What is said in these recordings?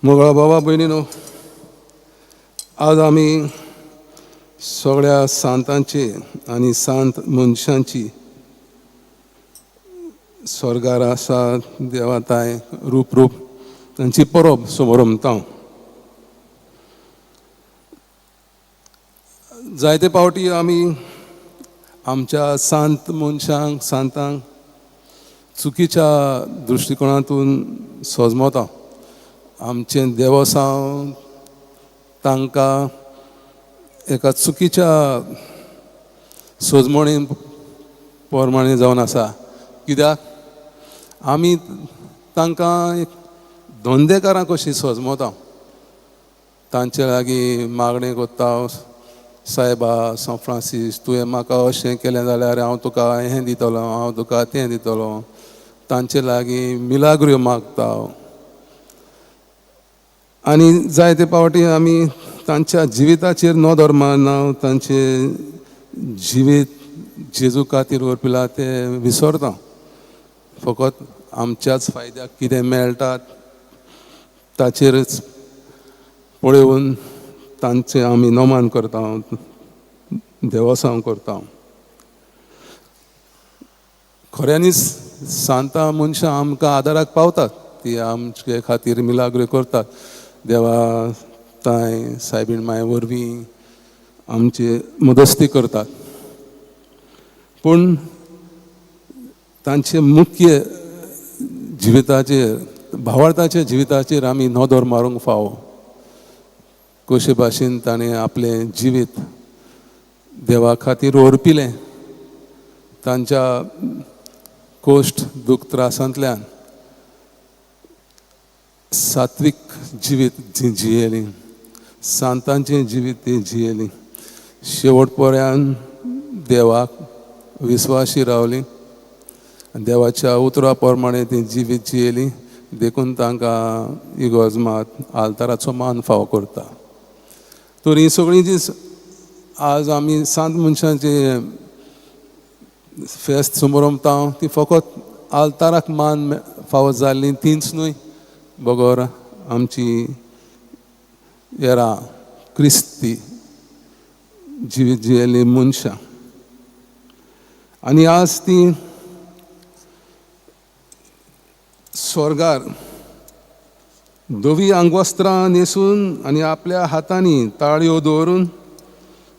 मोगळा बाबा भयणीनो, आज आमी सगळ्या सांतांची आनी सांत मनशांची स्वर्गार आसा देवाताय रूप रूप तांची परब समोरमता। जायते पावटी आमी आमच्या सांत मनशांक सांतांक चुकीच्या दृश्टिकोणांतून सजमता। आमचें देवसांव तांकां एका चुकीच्या सजमणी प्रमाणे जावन आसा, कित्याक आमी तांकां एक धंदेकारां कशीं सजमता। तांचे लागीं मागणें करता, सायबा सांत फ्रांसीस तुवें म्हाका अशें केलें जाल्यार हांव तुका हें दितलो, हांव तुका तें दितलो। तांचे लागीं मिलाग्र्यो मागता आनी जायते पावटी आमी तांच्या जिविताचेर नदर मारना, तांचे जिवीत जेजू खातीर व्हरपिला तें विसरता। फकत आमच्याच फायद्याक कितें मेळटा ताचेरच पळोवन तांचें आमी नमन करता, देवसांव करता। खऱ्यांनीच सांतां मनशां आमकां आदाराक पावतात, ती आमचे खातीर मिलाग्रो करतात। देवा ताय सायबीण माय वरवीं आमची मदस्ती करतात, पूण तांचे मुख्य जिविताचेर भावार्थाच्या जिविताचेर आमी नदर मारूंक फावो। कशे भाशेन ताणें आपलें जिवीत देवा खातीर ओर्पिलें, तांच्या कोश्ट दुख त्रासांतल्यान सात्वीक जिवीत जी जियेली, सांतांचें जिवीत ती जियेली, शेवट पर्यंत देवाक विस्वाशी रावली, देवाच्या उतरा प्रमाणे ती जिवीत जियेली, देखून तांकां इगोर्ज मात आल्ताराचो मान फावो करता। तर ही सगळीं जी आज आमी सांत मनशांची फेस्त समोरमता ती फकत आल्ताराक मान फावो जाल्ली तींच न्हय, बगर आमची येरा क्रिस्ती जिवीत जियेल्ली मनशां। आनी आज ती स्वर्गार धवी आंगवस्त्रां न्हेसून आनी आपल्या हातांनी ताळयो दवरून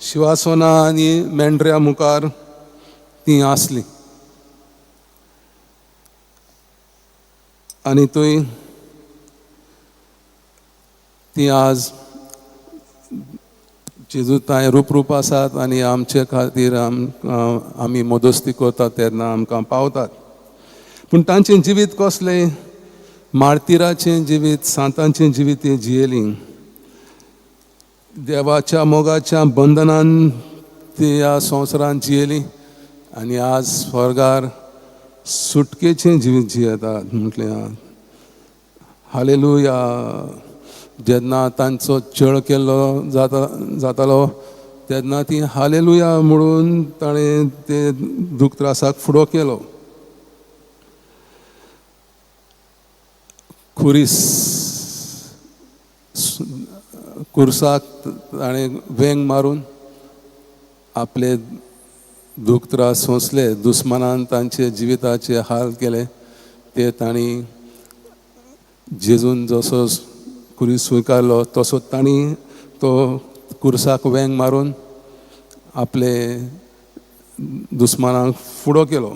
शिवासनां आनी मेंढऱ्या मुखार ती आसली। आनी थंय ती आज जेजू तांय रूप रूप आसात आनी आमचे खातीर आमी मदस्ती करतात तेन्ना आमकां पावतात। पूण तांचें जिवीत कसलें? मार्तिराचें जिवीत, सांतांचें जिवीत ती जियेली। देवाच्या मोगाच्या बंधनान ती ह्या संवसारान जियेली आनी आज स्वर्गार सुटकेचें जिवीत जियेतात। म्हटलें हालेलुया। जेन्ना तांचो छळ केल्लो जातालो तेन्ना ती हालेलुया म्हणून ताणें ते दुख त्रासाक फुडो केलो। खुरीस कुर्साक ताणें वेंग मारून आपले दुख त्रास सोंसले, दुस्मानान तांचे जिविताचे हाल केले, ते तांणी जेजून जसो खुरीस स्विकारलो तसो तांणी तो कुर्साक वेंग मारून आपले दुस्मानाक फुडो केलो।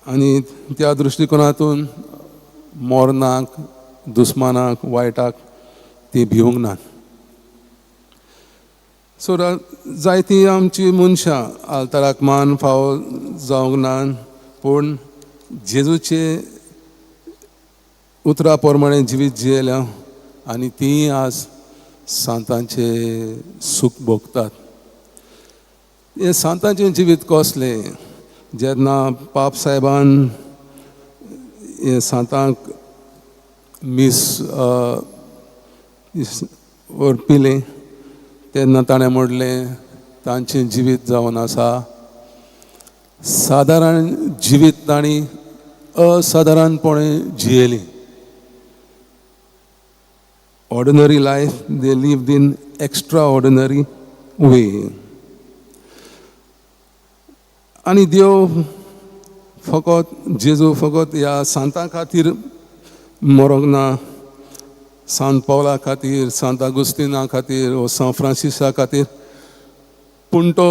आनी त्या दृश्टिकोनातून मरणाक, दुस्मानाक, वायटाक ती भिवंक ना। सो जायतीं आमची मनशां आल्ताराक मान फावो जावंक ना, पूण जेजूचे उतरा प्रमाणे जिवीत जियेल्या आनी ती आज सांतांचे सूख भोगतात। हें सांतांचें जिवीत कसलें? जेन्ना पाप साहेबान हे सांतांक मीस व्हरपिलें तेन्ना ताणें म्हणलें तांचें जिवीत जावन आसा सादारण जिवीत तांणी असादारणपणे जियेली। Ordinary life they lived in extraordinary way. आनी देव फकत, जेजू फकत ह्या सांतां खातीर मरोंक ना, सांत पावला खातीर, सांत आगुस्तिना खातीर वो सांत फ्रांसिसा खातीर, पूण तो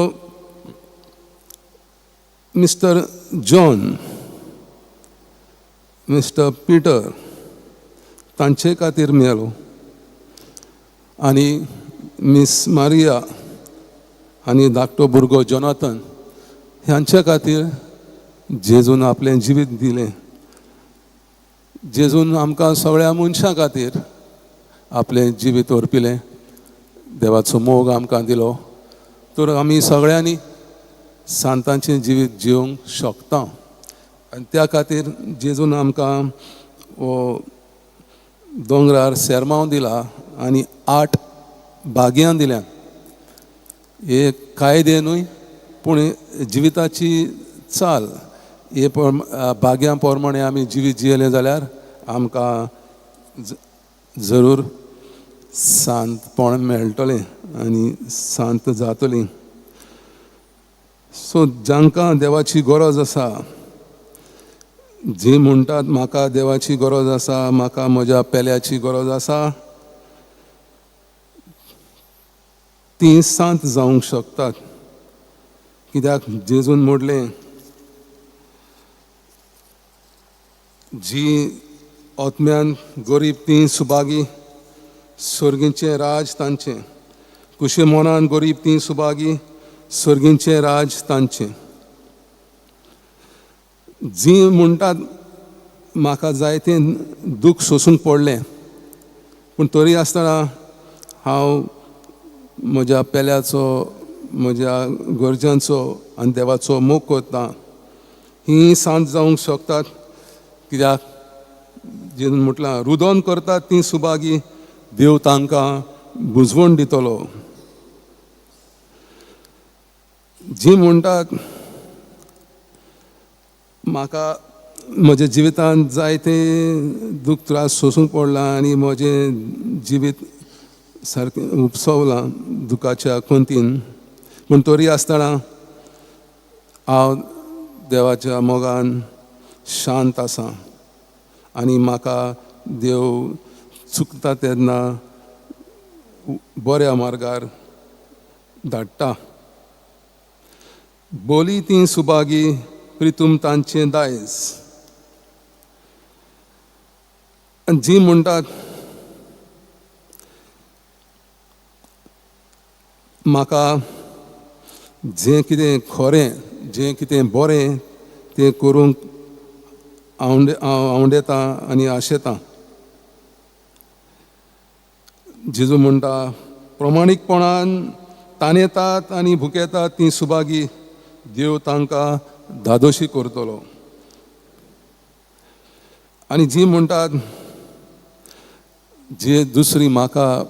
मिस्टर जॉन, मिस्टर पिटर तांचे खातीर मेलो आनी मिस मारिया आनी धाकटो भुरगो जोनाथन ह्यांच्या खातीर जेजून आपलें जिवीत दिलें. जेजून आमकां सगळ्या मनशां खातीर आपलें जिवीत ओर्पिलें, देवाचो मोग आमकां दिलो. तर आमी सगळ्यांनी सांतांचें जिवीत जिवंक शकता आनी त्या खातीर जेजून आमकां हो दोंगरार सेरमांव दिला आनी 8 भाग्यां दिल्यात. हे कायदे न्हय, पूण जिविताची चाल हे भाग्यां प्रमाणे आमी जिवीत जियेलें जाल्यार आमकां जरूर शांतपण मेळटलें आनी शांत जातली. सो जांकां देवाची गरज आसा, जी म्हणटात म्हाका देवाची गरज आसा, म्हाका म्हज्या पेल्याची गरज आसा, ती शांत जावंक शकतात. कित्याक जेजून म्हणलें, जी आत्म्यान गरीब ती सुभागी, सर्गीचें राज तांचें. कुशे मनान गरीब ती सुभागी, सर्गीचें राज तांचें. जी म्हणटात म्हाका जायतें दूख सोंसूंक पडलें, पूण तरी आसतना हांव म्हज्या पेल्याचो, म्हज्या गरजांचो आनी देवाचो मोग करता, ही शांत जावंक शकतात. कित्याक जेजून म्हटलां, रुदोन करतात ती सुभागी, देव तांकां बुजवण दितलो. जी म्हणटात म्हाका म्हज्या जिवितांत जायते दूख त्रास सोंसूंक पडला आनी म्हजें जिवीत सारकें उपसवलां दुखाच्या कोंतीन, पूण तरी आसतना हांव देवाच्या मोगान शांत आसा आनी म्हाका देव चुकता तेन्ना बऱ्या मार्गार धाडटा. बोली ती सुभागी, प्रितूम तांचें दायज. जी म्हणटात म्हाका जें कितें खरें, जें कितें बरें तें करूंक हांव आवडेता आनी आशेता. जेजू म्हणटा, प्रमाणीकपणान ताणेतात आनी भुकेतात ती सुभागी, देव तांकां धादोशी करतलो. आनी जी म्हणटात जे दुसरी म्हाका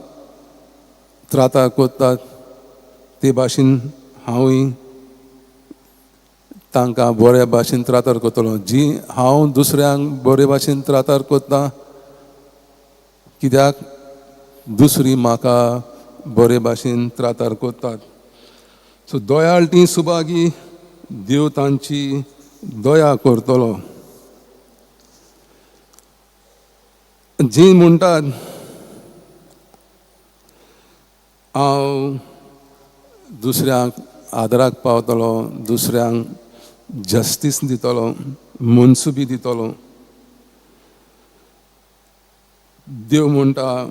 त्राता करतात ते भाशेन हांवूय तांकां बऱ्या भाशेन त्रातार करतलो. जी हांव दुसऱ्यांक बरे भाशेन त्रातार करता, कित्याक दुसरी म्हाका बरे भाशेन त्रातार करतात. सो दयाळ ती सुभागी, देव तांची दया करतलो. जी म्हणटात हांव दुसऱ्यांक आदराक पावतलो, दुसऱ्यांक जस्टीस दितलो, मनसुबी दितलो, देव म्हणटा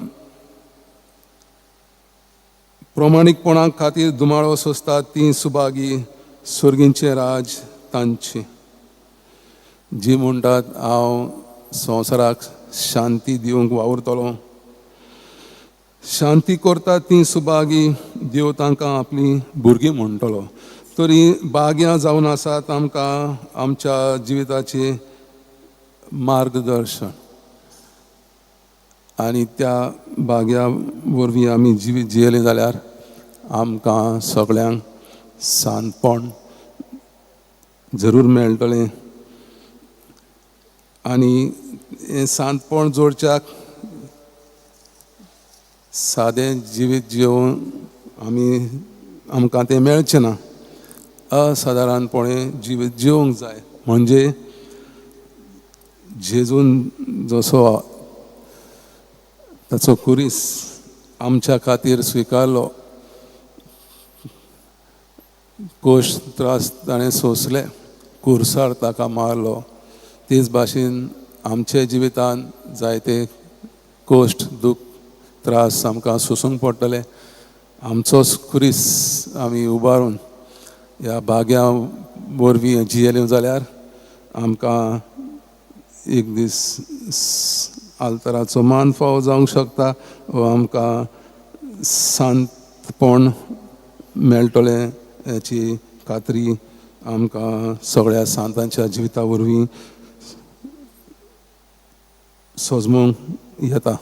प्रमाणीकपणा खातीर दुमाळो सोंसतात ती सुभागी, सर्गीचें राज तांचें. जी म्हणटात हांव संवसाराक शांती दिवंक वावुरतलो, शांती करतात ती सुभागी, देव तांकां आपली भुरगीं म्हणटलो. तरी भाग्यां जावन आसात आमकां आमच्या जिविताचें मार्गदर्शन आनी त्या भाग्या वरवीं आमी जिवीत जियेलें जाल्यार आमकां सगळ्यांक शांतपण जरूर मेळटलें. आनी हें शांतपण जोडच्याक सादें जिवीत जिवन आमी आमकां तें मेळचें ना. असादारणपणे जिवीत जिवंक जाय, म्हणजे जेजून जसो ताचो खुरीस आमच्या खातीर स्विकारलो, कोश त्रास ताणें सोंसले, कुर्सार ताका मारलो, तेच भाशेन आमच्या जिवितान जायते कोश्ट दुख त्रास आमकां सोंसूंक पडटले. आमचोच खुरीस आमी उबारून ह्या भाग्या वरवीं जियेले जाल्यार आमकां एक दीस आल्तराचो मान फावो जावंक शकता वा आमकां शांतपण मेळटलें हेची खात्री आमकां सगळ्या सांतांच्या जिविता वरवीं सोजमूंक येता.